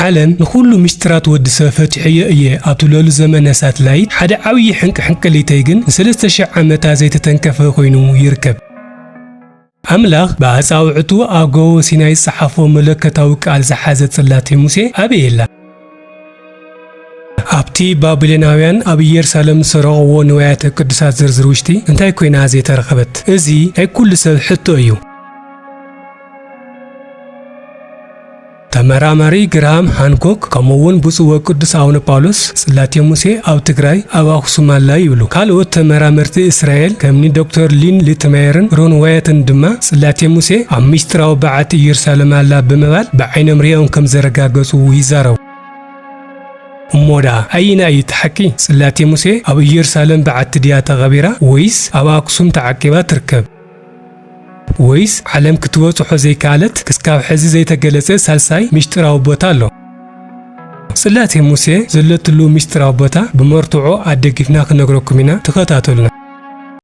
ዓለም ንኹሉ ምስጢራት ወዲ ሰብ ፈቲሐዮ እየ ኣብ ትብለሉ ዘመነ ሳትላይት፣ ሓደ ዓብዪ ሕንቅሕንቅሊተይ ግን ንሰለስተ ሽሕ ዓመታት ዘይተተንከፈ ኮይኑ ይርከብ። ኣምላኽ ብኣጻውዕቱ ኣብ ጎቦ ሲናይ ዝጸሓፎ መለኮታዊ ቃል ዝሓዘ ጽላቴ ሙሴ ኣበይ ኣላ? ኣብቲ ባቢሎናውያን ኣብ ኢየሩሳሌም ዝሰረቕዎ ንዋያተ ቅዱሳት ዝርዝር ውሽጢ እንታይ ኮይና ዘይተረኸበት? እዚ ናይ ኩሉ ሰብ ሕቶ እዩ። ተመራማሪ ግራሃም ሃንኮክ ከምኡ እውን ብፁዕ ወቅዱስ ኣቡነ ጳውሎስ ጽላቴ ሙሴ ኣብ ትግራይ ኣብ ኣኽሱም ኣላ ይብሉ። ካልኦት ተመራመርቲ እስራኤል ከምኒ ዶክተር ሊን ሊትማየርን ሮን ዋያትን ድማ ጽላቴ ሙሴ ኣብ ምስጢራዊ በዓቲ ኢየሩሳሌም ኣላ ብምባል ብዓይኖም ሪኦም ከም ዘረጋገጹ ይዛረቡ። እሞ ደኣ ኣየናይ እዩ እቲ ሓቂ? ጽላቴ ሙሴ ኣብ ኢየሩሳሌም በዓቲ ድያ ተቐቢራ ወይስ ኣብ ኣክሱም ተዓቂባ ትርከብ? ወይስ ዓለም ክትበጽሖ ዘይከኣለት ክስካብ ሕዚ ዘይተገለጸ ሳልሳይ ምስጢራዊ ቦታ ኣሎ? ጽላቴ ሙሴ ዘለትሉ ምስጢራዊ ቦታ ብመርትዖ ኣደጊፍና ክነግረኩም ኢና፣ ተኸታተሉና።